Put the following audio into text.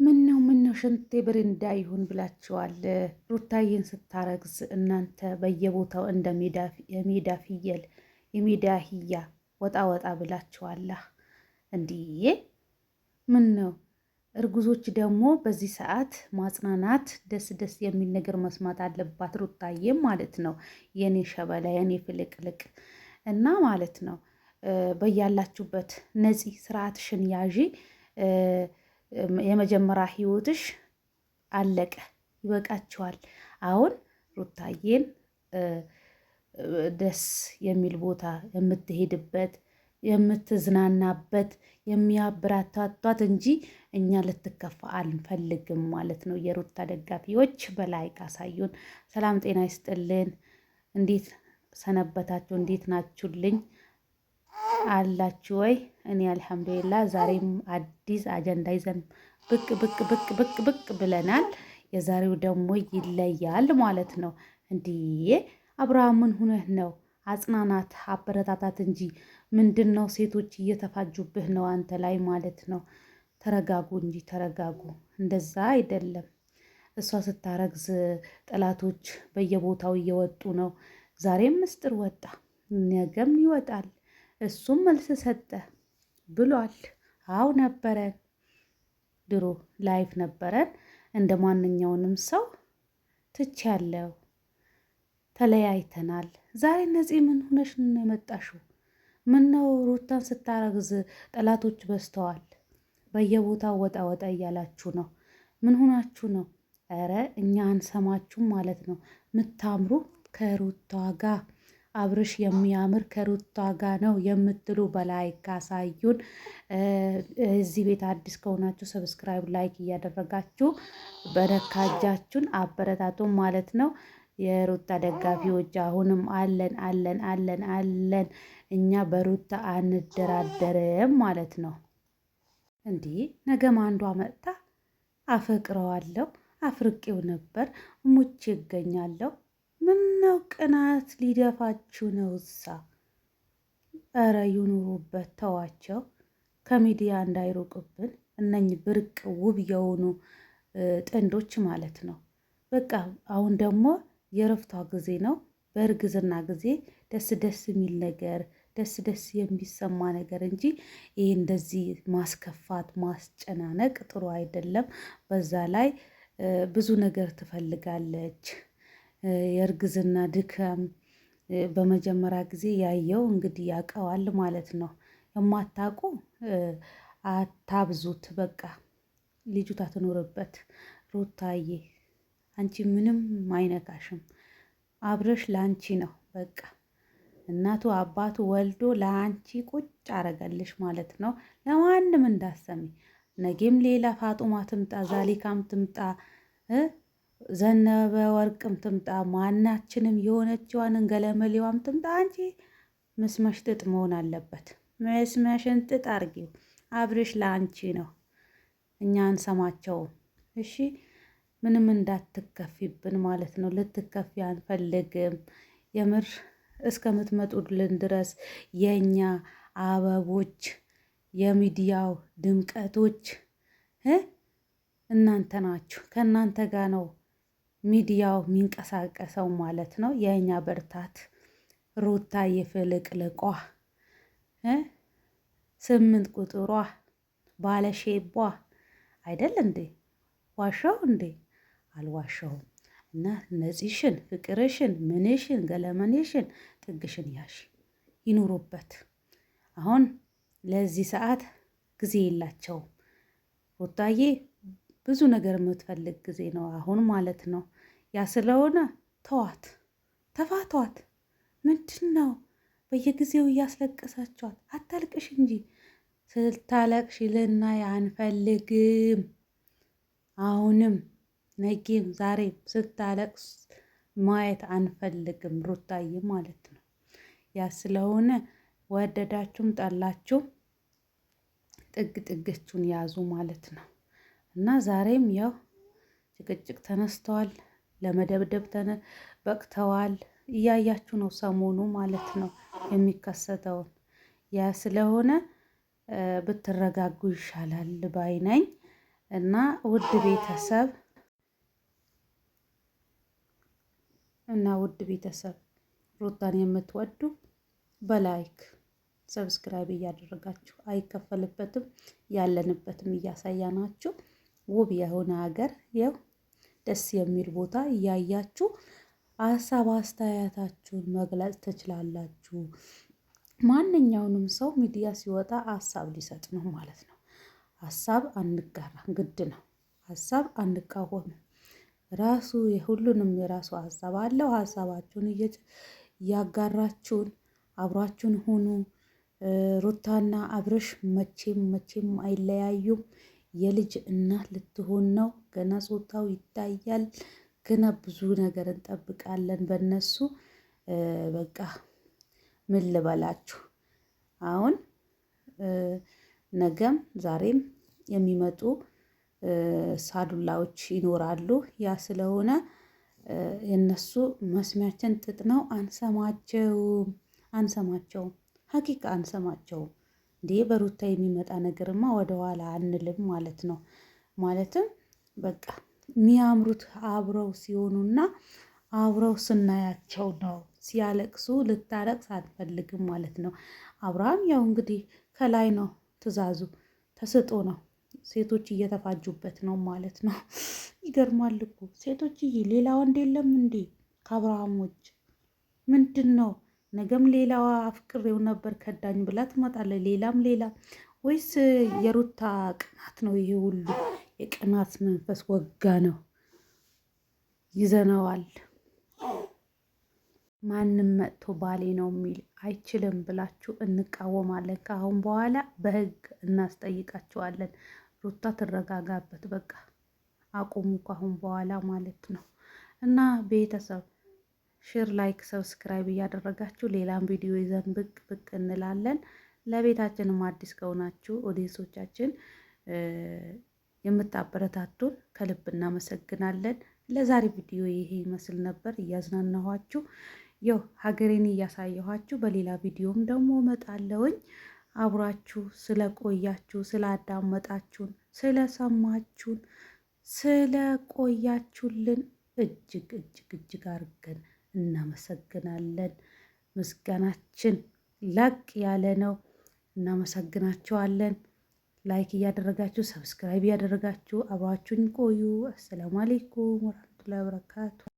ምነው ምነው ሽንቴ ብርንዳ ይሁን ብላችኋል። ሩታዬን ስታረግዝ እናንተ በየቦታው እንደ የሜዳ ፍየል የሜዳ አህያ ወጣ ወጣ ብላችኋላ። እንዲዬ ምን ነው እርጉዞች ደግሞ በዚህ ሰዓት ማጽናናት ደስ ደስ የሚል ነገር መስማት አለባት ሩታዬም ማለት ነው። የኔ ሸበላ የኔ ፍልቅልቅ እና ማለት ነው። በያላችሁበት ነፂ ስርዓትሽን ያዢ። የመጀመሪያ ህይወትሽ አለቀ፣ ይበቃችኋል። አሁን ሩታዬን ደስ የሚል ቦታ የምትሄድበት የምትዝናናበት የሚያበረታቷት እንጂ እኛ ልትከፋ አንፈልግም ማለት ነው። የሩታ ደጋፊዎች በ like አሳዩን። ሰላም ጤና ይስጥልን። እንዴት ሰነበታችሁ? እንዴት ናችሁልኝ? አላችሁ ወይ? እኔ አልሐምዱሊላ። ዛሬም አዲስ አጀንዳ ይዘን ብቅ ብቅ ብቅ ብቅ ብቅ ብለናል። የዛሬው ደግሞ ይለያል ማለት ነው። እንዲህ አብርሃምን ሁነህ ነው አጽናናት፣ አበረታታት እንጂ ምንድን ነው ሴቶች እየተፋጁብህ ነው አንተ ላይ ማለት ነው። ተረጋጉ እንጂ ተረጋጉ። እንደዛ አይደለም። እሷ ስታረግዝ ጠላቶች በየቦታው እየወጡ ነው። ዛሬም ምስጢር ወጣ፣ ነገም ይወጣል። እሱም መልስ ሰጠ ብሏል። አው ነበረን፣ ድሮ life ነበረን። እንደ ማንኛውንም ሰው ትቻለው፣ ተለያይተናል። ዛሬ እነዚህ ምን ሆነሽ ነው የመጣሽው? ምነው ሩታን ስታረግዝ ጠላቶች በዝተዋል። በየቦታው ወጣ ወጣ እያላችሁ ነው። ምን ሆናችሁ ነው? ኧረ እኛ አንሰማችሁም ማለት ነው። ምታምሩ ከሩታ ጋር አብርሽ የሚያምር ከሩታ ጋ ነው የምትሉ በ like አሳዩን። እዚህ ቤት አዲስ ከሆናችሁ subscribe፣ like እያደረጋችሁ በረካጃችሁን አበረታቱ ማለት ነው። የሩታ ደጋፊዎች አሁንም አለን አለን አለን አለን። እኛ በሩታ አንደራደርም ማለት ነው። እንዲህ ነገም አንዷ መጥታ አፈቅረዋለሁ አፍርቄው ነበር ሙቼ ይገኛለሁ ምነው ቅናት ሊደፋችሁ ነው? እሳ እረ ይኑሩበት፣ ተዋቸው፣ ከሚዲያ እንዳይሩቅብን እነኝህ ብርቅ ውብ የሆኑ ጥንዶች ማለት ነው። በቃ አሁን ደግሞ የረፍቷ ጊዜ ነው። በእርግዝና ጊዜ ደስ ደስ የሚል ነገር ደስ ደስ የሚሰማ ነገር እንጂ ይህ እንደዚህ ማስከፋት ማስጨናነቅ ጥሩ አይደለም። በዛ ላይ ብዙ ነገር ትፈልጋለች። የእርግዝና ድካም በመጀመሪያ ጊዜ ያየው እንግዲህ ያውቀዋል ማለት ነው። የማታውቁ አታብዙት። በቃ ልጅቷ ትኖርበት። ሩታዬ አንቺ ምንም አይነካሽም። አብረሽ ለአንቺ ነው በቃ እናቱ አባቱ ወልዶ ለአንቺ ቁጭ አረገልሽ ማለት ነው። ለማንም እንዳሰሚ ነጌም ሌላ ፋጡማ ትምጣ፣ ዛሊካም ትምጣ ዘነበ ወርቅም ትምጣ ማናችንም የሆነችዋን ገለመሌዋም ትምጣ፣ አንቺ መስመሽ ጥጥ መሆን አለበት። መስመሽን ጥጥ አርጊው። አብርሽ ለአንቺ ነው፣ እኛ አንሰማቸውም። እሺ ምንም እንዳትከፊብን ማለት ነው። ልትከፊ አንፈልግም። የምር እስከምትመጡልን ድረስ የእኛ አበቦች፣ የሚዲያው ድምቀቶች እናንተ ናችሁ። ከእናንተ ጋር ነው ሚዲያው የሚንቀሳቀሰው ማለት ነው። የእኛ ብርታት ሩታ የፍልቅልቋ ስምንት ቁጥሯ ባለሼቧ አይደል እንዴ? ዋሻው እንዴ? አልዋሻውም። እና ነፂሽን፣ ፍቅርሽን፣ ምንሽን፣ ገለመኔሽን ጥግሽን ያሽ ይኑሩበት። አሁን ለዚህ ሰዓት ጊዜ የላቸውም ሩታዬ ብዙ ነገር የምትፈልግ ጊዜ ነው አሁን ማለት ነው። ያ ስለሆነ ተዋት፣ ተፋቷት። ምንድን ነው በየጊዜው እያስለቀሳቸዋት? አታልቅሽ እንጂ ስታለቅሽ ልናይ አንፈልግም። አሁንም ነጌም ዛሬም ስታለቅስ ማየት አንፈልግም ሩታዬ ማለት ነው። ያ ስለሆነ ወደዳችሁም ጠላችሁም ጥግ ጥግችሁን ያዙ ማለት ነው። እና ዛሬም ያው ጭቅጭቅ ተነስተዋል፣ ለመደብደብ በቅተዋል። እያያችሁ ነው ሰሞኑ ማለት ነው የሚከሰተውን። ያ ስለሆነ ብትረጋጉ ይሻላል ባይ ነኝ። እና ውድ ቤተሰብ እና ውድ ቤተሰብ ሩታን የምትወዱ በ like subscribe እያደረጋችሁ አይከፈልበትም። ያለንበትም እያሳያናችሁ ውብ የሆነ ሀገር ይኸው ደስ የሚል ቦታ እያያችሁ ሀሳብ አስተያየታችሁን መግለጽ ትችላላችሁ። ማንኛውንም ሰው ሚዲያ ሲወጣ ሀሳብ ሊሰጥ ነው ማለት ነው። ሀሳብ አንጋራ ግድ ነው። ሀሳብ አንቃወምም። ራሱ የሁሉንም የራሱ ሀሳብ አለው። ሀሳባችሁን እያጋራችሁን አብሯችሁን ሁኑ። ሩታና አብርሽ መቼም መቼም አይለያዩም። የልጅ እናት ልትሆን ነው። ገና ጾታው ይታያል። ገና ብዙ ነገር እንጠብቃለን በእነሱ። በቃ ምን ልበላችሁ አሁን ነገም ዛሬም የሚመጡ ሳዱላዎች ይኖራሉ። ያ ስለሆነ የነሱ መስሚያችን ጥጥ ነው። አንሰማቸውም አንሰማቸውም፣ ሀቂቃ አንሰማቸውም። እንዴ በሩታ የሚመጣ ነገርማ ወደኋላ አንልም ማለት ነው። ማለትም በቃ የሚያምሩት አብረው ሲሆኑና አብረው ስናያቸው ነው። ሲያለቅሱ ልታለቅስ አንፈልግም ማለት ነው። አብርሃም ያው እንግዲህ ከላይ ነው ትዕዛዙ ተስጦ ነው። ሴቶች እየተፋጁበት ነው ማለት ነው። ይገርማል እኮ ሴቶችዬ፣ ሌላ ወንድ የለም እንዴ ከአብርሃም ውጭ ምንድን ነው? ነገም ሌላዋ አፍቅሬው ነበር ከዳኝ ብላ ትመጣለች። ሌላም ሌላ ወይስ የሩታ ቅናት ነው? ይሄ ሁሉ የቅናት መንፈስ ወጋ ነው ይዘነዋል። ማንም መጥቶ ባሌ ነው የሚል አይችልም ብላችሁ እንቃወማለን። ከአሁን በኋላ በህግ እናስጠይቃችኋለን። ሩታ ትረጋጋበት፣ በቃ አቁሙ ከአሁን በኋላ ማለት ነው። እና ቤተሰብ share፣ like፣ subscribe እያደረጋችሁ ሌላም ቪዲዮ ይዘን ብቅ ብቅ እንላለን። ለቤታችንም አዲስ ከሆናችሁ audience ኦቻችን የምታበረታቱን ከልብ እናመሰግናለን። ለዛሬ ቪዲዮ ይሄ ይመስል ነበር። እያዝናናኋችሁ ያው ሀገሬን እያሳየኋችሁ በሌላ ቪዲዮም ደግሞ እመጣለሁኝ። አብራችሁ ስለቆያችሁ ስላዳመጣችሁን፣ ስለሰማችሁን፣ ስለቆያችሁልን እጅግ እጅግ እጅግ አድርገን እናመሰግናለን። ምስጋናችን ላቅ ያለ ነው። እናመሰግናችኋለን። like እያደረጋችሁ subscribe እያደረጋችሁ አብራችሁን ቆዩ። السلام عليكم ورحمة الله وبركاته።